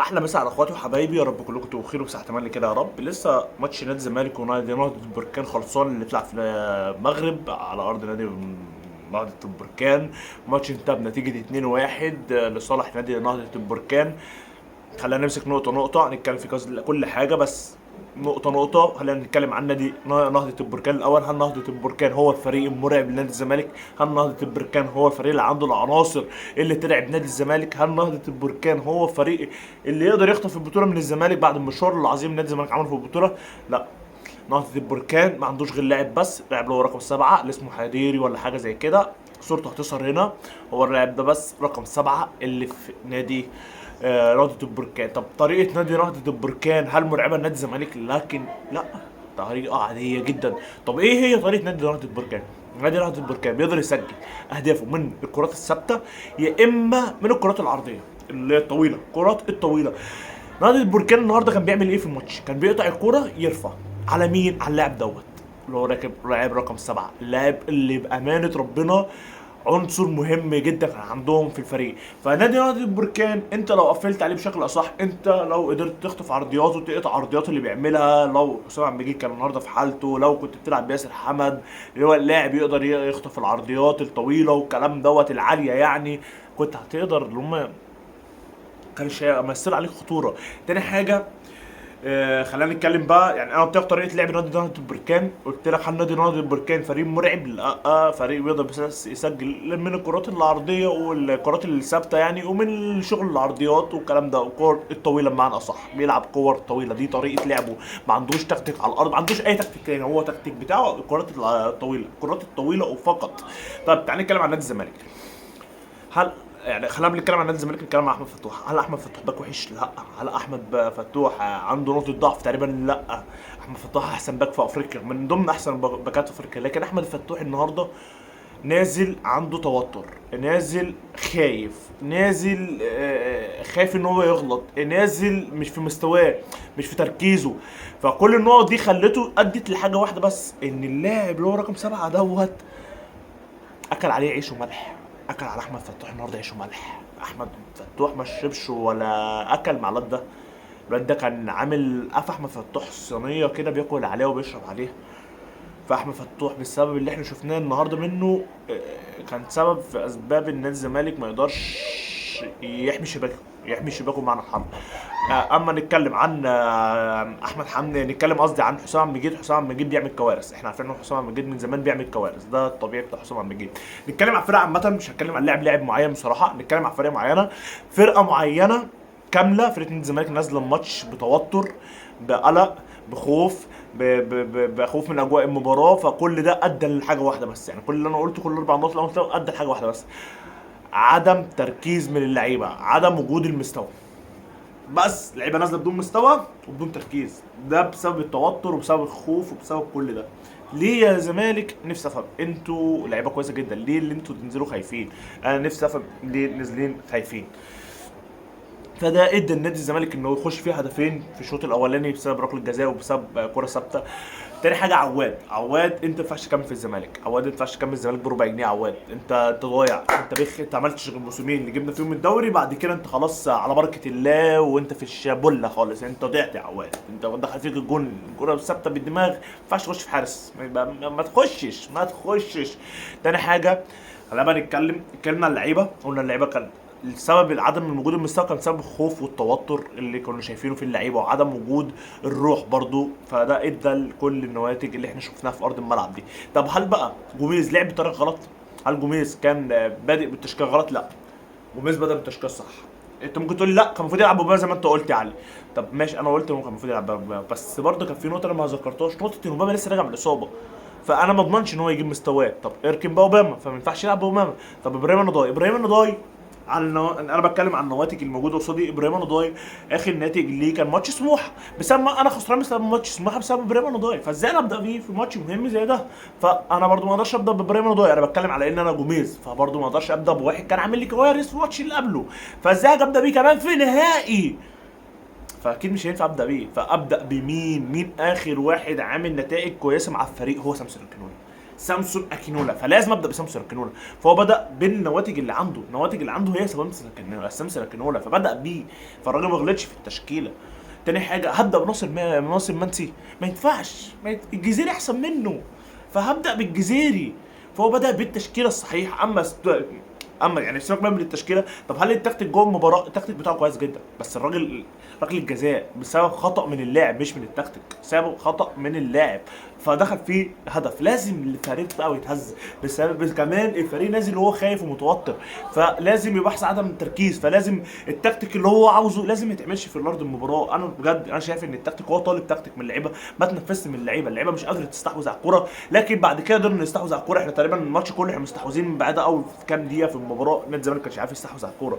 احلى مسا على اخواتي وحبايبي، يا رب كلكم تبقوا بخير وبصحه تمام كده يا رب. لسه ماتش نادي الزمالك ونادي نهضة البركان خلصان، اللي اتلعب في المغرب على ارض نادي نهضة البركان. ماتش انتهى بنتيجة 2-1 لصالح نادي نهضة البركان. خلينا نمسك نقطة نقطة نتكلم في كل حاجه، بس نقطة نقطة. خلينا نتكلم عن نادي نهضة البركان الأول. هل نهضة البركان هو الفريق المرعب لنادي الزمالك؟ هل نهضة البركان هو الفريق اللي عنده العناصر اللي ترعب نادي الزمالك؟ هل نهضة البركان هو الفريق اللي يقدر يخطف البطولة من الزمالك بعد المشوار العظيم نادي الزمالك عمله في البطولة؟ لا، نهضة البركان ما عندوش غير لاعب بس، لاعب اللي هو رقم 7 اللي اسمه حديري ولا حاجة زي كده، صورته هتظهر هنا. هو اللاعب ده بس رقم 7 اللي في نادي نهضة البركان. طب طريقة نادي نهضة البركان هل مرعبة لنادي الزمالك؟ لكن لا، طريقة عادية جدا. طب ايه هي طريقة نادي نهضة البركان؟ نادي نهضة البركان بيقدر يسجل اهدافه من الكرات الثابتة يا اما من الكرات العرضية اللي هي الطويلة، الكرات الطويلة. نهضة البركان النهارده كان بيعمل ايه في الماتش؟ كان بيقطع الكرة يرفع على مين؟ على اللاعب دوت اللي هو راكب لاعب رقم 7، اللاعب اللي بأمانة ربنا عنصر مهم جدا كان عندهم في الفريق. فنادي نهضة البركان انت لو قفلت عليه بشكل اصح، انت لو قدرت تخطف عرضياته وتقطع عرضياته اللي بيعملها، لو حسام عبد المجيد كان النهارده في حالته، لو كنت بتلعب بياسر حمد اللي هو اللاعب يقدر يخطف العرضيات الطويلة والكلام دوت العالية، يعني كنت هتقدر اللي هم كانش هيمثل عليك خطورة. تاني حاجة خلينا نتكلم بقى، يعني انا قلت لك طريقه لعب نادي نهضة البركان، قلت لك هل نادي نهضة البركان فريق مرعب؟ لا، فريق بيقدر بس يسجل من الكرات العرضية والكرات الثابتة يعني، ومن شغل العرضيات والكلام ده، والكور الطويلة بمعنى اصح، بيلعب كور طويلة، دي طريقه لعبه، ما عندوش تكتيك على الارض، ما عندوش اي تكتيك تاني، هو تكتيك بتاعه الكرات الطويلة، الكرات الطويلة وفقط. طب تعالى نتكلم عن نادي الزمالك. هل يعني خلينا بنتكلم عن نادي الزمالك نتكلم عن احمد فتوح. هل احمد فتوح باك وحش؟ لا. هل احمد فتوح عنده نقطة ضعف تقريبا؟ لا. احمد فتوح احسن باك في افريقيا، من ضمن احسن باكات في افريقيا، لكن احمد فتوح النهارده نازل عنده توتر، نازل خايف، نازل خايف ان هو يغلط، نازل مش في مستواه، مش في تركيزه. فكل النقط دي خلته ادت لحاجة واحدة بس، ان اللاعب اللي هو رقم 7 دوت اكل عليه عيش وملح، اكل على احمد فتوح النهارده عيش وملح. احمد فتوح ما شربش ولا اكل مع الواد ده، الواد ده كان عامل قفا احمد فتوح صينية كده بياكل عليها وبيشرب عليها. فاحمد فتوح بالسبب اللي احنا شفناه النهارده منه كان سبب في اسباب ان نادي الزمالك ما يقدرش يحمي شباكه، يحمي شباكه بمعنى الحرف. اما نتكلم عن احمد حمدي، نتكلم قصدي عن حسام عبد المجيد. حسام عبد المجيد بيعمل كوارث، احنا عارفين ان حسام عبد المجيد من زمان بيعمل كوارث، ده الطبيعي بتاع حسام عبد المجيد. نتكلم عن فرقه عامة، مش هتكلم عن لاعب معين بصراحة، نتكلم عن فرقه معينة، فرقه معينة كاملة. فرقه نادي الزمالك نازله الماتش بتوتر، بقلق، بخوف، بخوف من اجواء المباراة. فكل ده ادى لحاجة واحدة بس، يعني كل اللي انا قلته، كل الاربع نقط اللي انا قلتها ادى لحاجة واحدة بس، عدم تركيز من اللعيبة، عدم وجود المستوى. بس اللعيبة نازله بدون مستوى وبدون تركيز، ده بسبب التوتر وبسبب الخوف وبسبب كل ده. ليه يا زمالك؟ نفسي افهم، انتوا لعيبة كويسة جدا، ليه اللي انتوا تنزلوا خايفين؟ انا نفسي افهم ليه نازلين خايفين. فده ادى النادي الزمالك انه يخش فيه هدفين في الشوط الاولاني بسبب ركلة جزاء وبسبب كره ثابتة. تاني حاجة عواد، عواد انت ما ينفعش تكمل في الزمالك، عواد ما ينفعش تكمل الزمالك بربع جنيه. عواد انت ضايع، انت بخ، انت عملتش غير موسمين اللي جبنا فيهم الدوري، بعد كده انت خلاص على بركة الله وانت في الشابوله خالص، انت ضعت يا عواد، انت دخل فيك الجون، الكره ثابتة بالدماغ، ما ينفعش تخش في حارس، ما تخشش، ما تخشش. تاني حاجة خلينا بقى نتكلم، اتكلمنا عن اللعيبة، قلنا اللعيبة كان السبب عدم وجود المستوى كان سبب الخوف والتوتر اللي كنا شايفينه في اللعيبة وعدم وجود الروح برضو، فده ادى لكل النواتج اللي احنا شفناها في ارض الملعب دي. طب هل بقى جوميز لعب بطريقة غلط؟ هل جوميز كان بادئ بالتشكيله غلط؟ لا، جوميز بدا بالتشكيله الصح. انت ممكن تقول لي لا كان المفروض يلعب بوباما زي ما انت قلت يا علي. طب ماشي، انا قلت انه كان المفروض يلعب بوباما، بس برضه كان في نقطة انا ما ذكرتهاش، نقطة ان اوباما لسه راجع من الاصابة، فانا ما اضمنش ان هو يجيب مستواه. طب اركن بقى اوباما، فما ينفعش يلعب باوباما. طب ابراهيم النضاي، ابراهيم النضاي على انا بتكلم عن النواتج الموجودة قصادي. ابراهيم النضاي اخر ناتج ليه كان ماتش سموحه، بسبب ما انا خسران بسبب ماتش سموحه بسبب ابراهيم النضاي، فازاي انا ابدا بيه في ماتش مهم زي ده؟ فانا برضو ما اقدرش ابدا بابراهيم النضاي، انا بتكلم على ان انا جوميز، فبرضو ما اقدرش ابدا بواحد كان عامل لي كوارث في الماتش اللي قبله، فازاي ابدا بيه كمان في نهائي؟ فاكيد مش هينفع ابدا بيه. فابدا بمين؟ مين اخر واحد عامل نتائج كويسة مع الفريق؟ هو سامسون اكينولا. سامسون اكينولا، فلازم ابدا بسامسون اكينولا. فهو بدا بالنواتج اللي عنده، النواتج اللي عنده هي سامسون اكينولا، سامسون اكينولا، فبدا بيه، فالراجل ما غلطش في التشكيلة. تاني حاجة هبدا بناصر ناصر منسي، ما ينفعش، الجزيري احسن منه، فهبدا بالجزيري. فهو بدا بالتشكيله الصحيحة. اما يعني سيبك بقى من التشكيلة، طب هل التكتيك جوه المباراة؟ التكتيك بتاعه كويس جدا، بس الراجل ركلة الجزاء بسبب خطا من اللاعب مش من التكتيك، سبب خطا من اللاعب فدخل فيه هدف. لازم الفريق بقى يتهز بسبب كمان الفريق نازل وهو خايف ومتوتر، فلازم يبحث عدم التركيز، فلازم التكتيك اللي هو عاوزه لازم ما يتعملش في الارض المباراة. انا بجد انا شايف ان التكتيك هو طالب تكتيك من اللعيبة، ما تنفذش من اللعيبة، اللعيبة مش قادرة تستحوذ على الكورة، لكن بعد كده قدرنا نستحوذ على الكورة. احنا تقريبا الماتش كله احنا مستحوذين من بعد اول كام دقيقة في المباراة، نادي الزمالك ما كانش عارف يستحوذ على الكورة.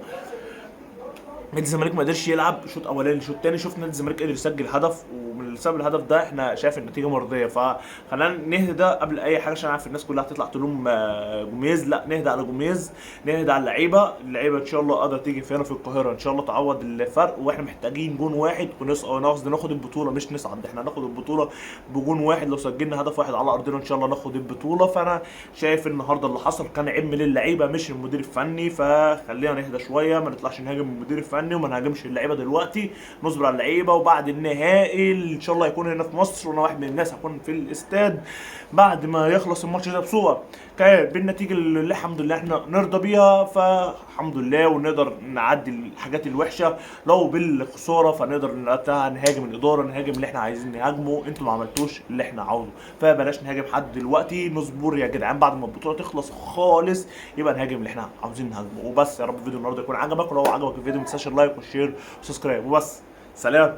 نادي الزمالك ما قدرش يلعب شوط اولاني شوط تاني، شفنا نادي الزمالك قدر يسجل هدف، ومن سبب الهدف ده احنا شايف النتيجة مرضية. فخلينا نهدى قبل اي حاجة، عشان عارف الناس كلها هتطلع تلوم جوميز، لا نهدى على جوميز، نهدى على اللعيبة. اللعيبة ان شاء الله قادرة تيجي في هنا في القاهرة ان شاء الله تعوض الفرق، واحنا محتاجين جون واحد ونقصد ناخد البطولة، مش نصعد، احنا هناخد البطولة بجون واحد. لو سجلنا هدف واحد على ارضنا ان شاء الله ناخد البطولة. فانا شايف النهارده اللي حصل كان عيب من اللعيبة مش المدير الفني، فخلينا نهدى شوية، ما نطلعش نهاجم المدير الفني وما نهاجمش اللعيبة دلوقتي، نصبر على اللعيبة. وبعد النهائي ان شاء الله يكون هنا في مصر، وانا واحد من الناس هكون في الاستاد بعد ما يخلص الماتش ده بصورة بالنتيجة اللي الحمد لله احنا نرضى بيها، فالحمد لله، ونقدر نعدي الحاجات الوحشة. لو بالخساره فنقدر وقتها نهاجم الادارة، نهاجم اللي احنا عايزين نهاجمه، انتوا ما عملتوش اللي احنا عاوزه، فبلاش نهاجم حد دلوقتي، نصبر يا جدعان بعد ما البطولة تخلص خالص يبقى نهاجم اللي احنا عاوزين نهاجمه. وبس، يا رب الفيديو النهارده يكون عجبك، ولو عجبك الفيديو ما تنساش ال like وال share و subscribe، وبس، سلام.